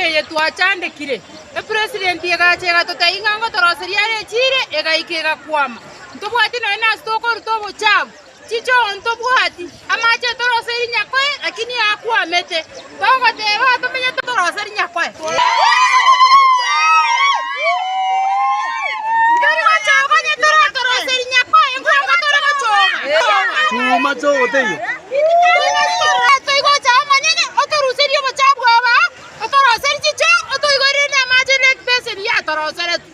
eye twachandekire, Epresident egacha egatotebia ng'a ngotoroseria are echire, egaika egakwama. Ntobwati nonya nase tokoruta obochafu, chichoo ntobwati, amache toroseiri nyakoe lakini akwamete. Togoteba tomenye totoroserie nyakoe. Ntori gochoka onye toratoroserie nyakoe, nkoanga tore gochoka. Chuma chogoteiyo. Toigocha omonyene otoruserie obochafu obo aa, otoroserie chichoo, otoigorere na amache na ebeseni yatoroseretwe.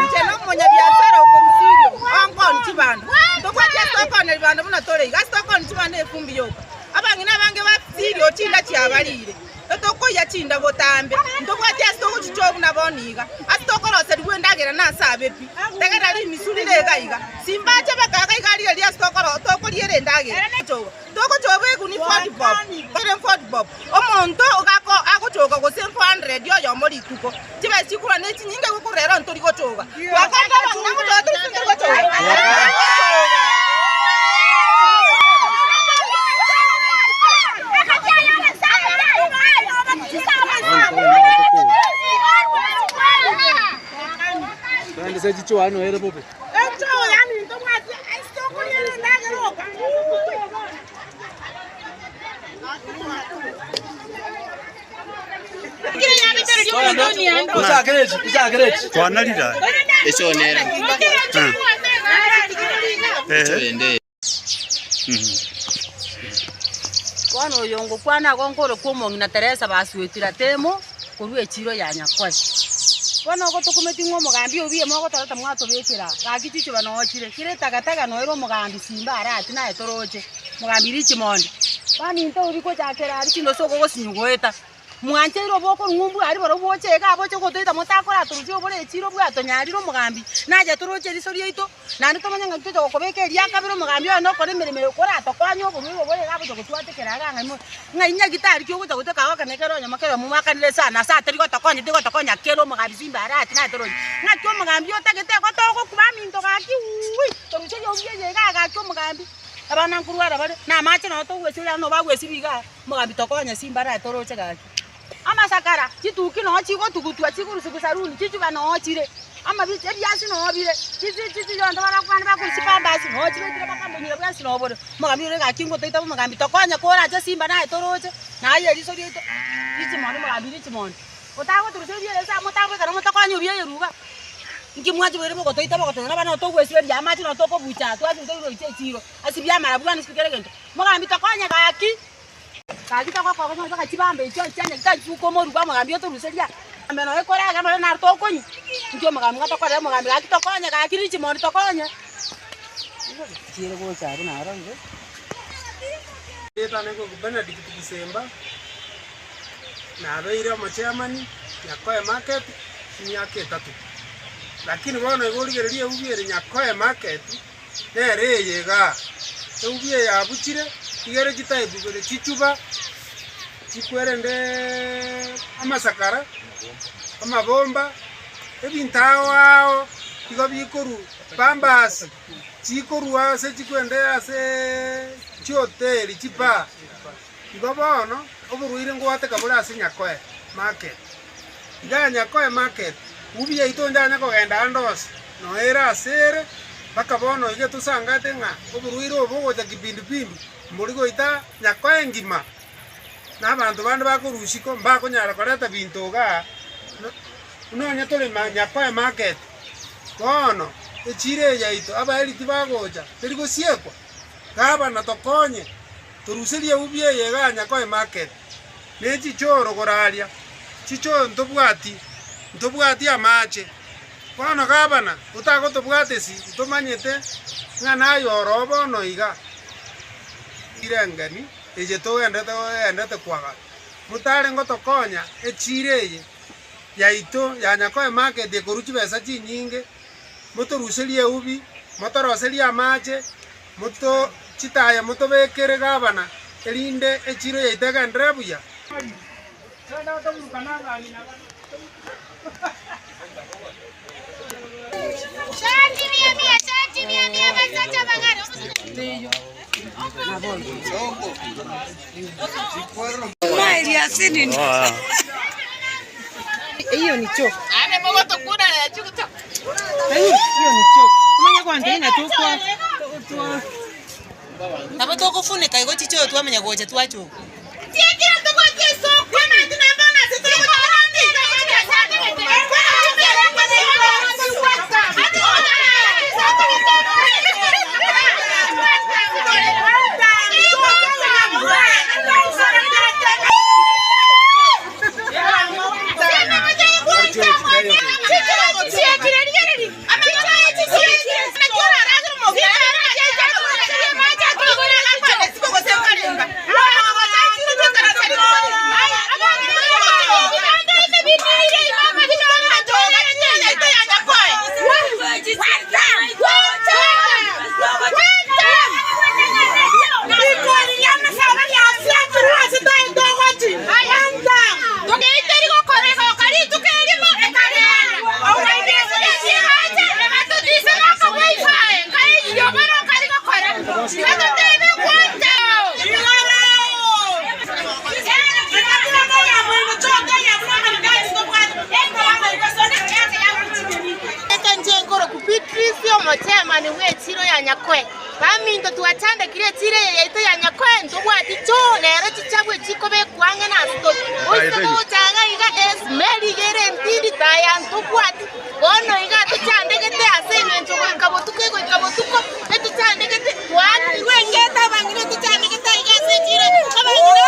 Inche nomonyabiasara okorusia onkoni chibando. Ntobwati ase tokoonera bando buna tore iga, ase tokooni chibando efumbi yoka. Abang'ina abange basirie chinda chiabarire, totokoyia chinda botambe. Ntobwati ase togochichoa buna bono iga, ase tokoroserigwa endagera nase abe pi. Tegerera rimisu rire iga iga, simbache baka iga iga rigereria ase tokoro tokoriera endagera. Togochoba eguni 40 bob, ere 40 bob, omonto gako agochoka gose 400 oyomo rituko, chibesa chikorwa ne chinyinge gokorwa ero ntori gochoga. Twakorire abang'ina ngochoga tore gose ntori gochoga? Kwanarire Echonere. Eh. Bono oyo ngokwana igo nkorokwa omong'ina Teresa Baswetira Temo, korwa echiro ya Nyakoe. Bono ogotokumeti ng'a omogambi obuya mogotoreta mwatobekera aa, gaki chichuba noo chire, kera etagataga noyo ere omogambi simba arati naye toroche, omogambi Richmond. Bono intwe oria gochakera aria chindoso okogosinywa goeta, mwancheire obokorwa ng'umbu aria barobwo boche iga boche gotoita motakoratorusia obore echiro bwatonyarire omogambi, naye toroche eriso riaito. Naende tomanye ng'a tocha gokobeka eria kabere omogambi oye nokore emeremo eye koratokonye oborwaire obo iga agocha gotwatekera iga ng'a imo ng'a inyagitari ki ogocha gotoka goakana ekero onye kero moakanire sana ase atari gotokonya tigotokonya kera omogambi simba arati naye toroche. Ng'aki omogambi otagete igo togokuba aminto gaki wuuui torusie obuya eye iga gaki omogambi abana nkorwara bare na amache nabo togwesiberia nabo bagwesibia igaa omogambi tokonye simba araye toroche gaki. Amasakara, chituki noo chigotugutwa chikorusigwa saruni, chichuba noo chire, amabicha ebiasi noo bire, chisi chisi chionsi barakwana bakorusia chipambasi noo chibekire bakambonyire bwensi noo bore. Omogambi ore gaki ngotoita omogambi tokonye korache simba naye toroche, naye eriso riaito Richmond omogambi Richmond, otagotorusia ebiaye ase amo otagoikara motokonye obiaye ruga. Inki mwachiboire bogotoita bogotonya abana noo togwesiberia amache noo tokobucha aa twasibia toiroche echiro, asibie amarabwani asibie kera egento. Mogambi tokonye gaki. Gaki togokoba ng'a mpaka chibambe echio chiane chitachisuka omorwiko omogambi otoruseria ambe nonya ekoragera nonya naro tokonywa, inki omogambi ng'a tokorere omogambi gaki tokonye gaki Richmond tokonye. Chiere gocha abwo narorire. Erieta nigo Benedict Gisemba, nabeire omochairman Nyakoe market emiaka etato. Lakini bono igo origereria eubi ere Nyakoe market, Nere eye igaa, eubi eye yabuchire, iga ere chitaipu ibere, chichuba chikwerende amasakara, amabomba, ebinto ao ao igo bikorwa pambas, chikorwa ase chikwende aseeee chihoteli, chibaa. Igo bono, oborwaire ngwateka bore ase Nyakoe market. Igaa Nyakoe market, ubi yaito onchanye kogenda ande onsi, nonya ere ase ere, mpaka bono iga tosangate ng'a oborwaire obo bogocha kipindupindu, mbori goita Nyakoe engima, na abanto bande bakorwa isiko mbakonyara koreta binto igaa, buna onye tore Nyakoe market, bono echiro eye yaito abaeri tibagocha, teri gosiekwa, gavana tokonye. Toruserie eubi eye igaa Nyakoe market, ne chichoro goraria, chichoro ntobwati, ntobwati amache. Bono gavana, otagotobwatesi ntomanyete ng'a naye oroo bono iga. Irengeni eye togenderete togenderete koagata, motare ngotokonya echiro eye yaito ya Nyakoe market ekorwa chibesa chinyinge, motoruserie eubi, motoroserie amache. Moto chitaya motobekere gavana, erinde echiro yaito egenderere buya. Nabo togofuneka igo chichoo twamanya gocha twachoka. Inche nkorokwa Beatrice, omochairman bw'echiro ya Nyakoe. Baminto twachandekire echiro eye yaito ya Nyakoe, ntobwati choo nero chichabwe chikobekwa ang'e nase tore. Oise gocha iga iga esimeri iga ere entindi taya ntobwati. Bono iga tochandegete ase eng'encho goika botuko egoika botuko, etochandegete twaakirwe engete abang'ina etochandegete aiga ase echiro eye. Abang'ina.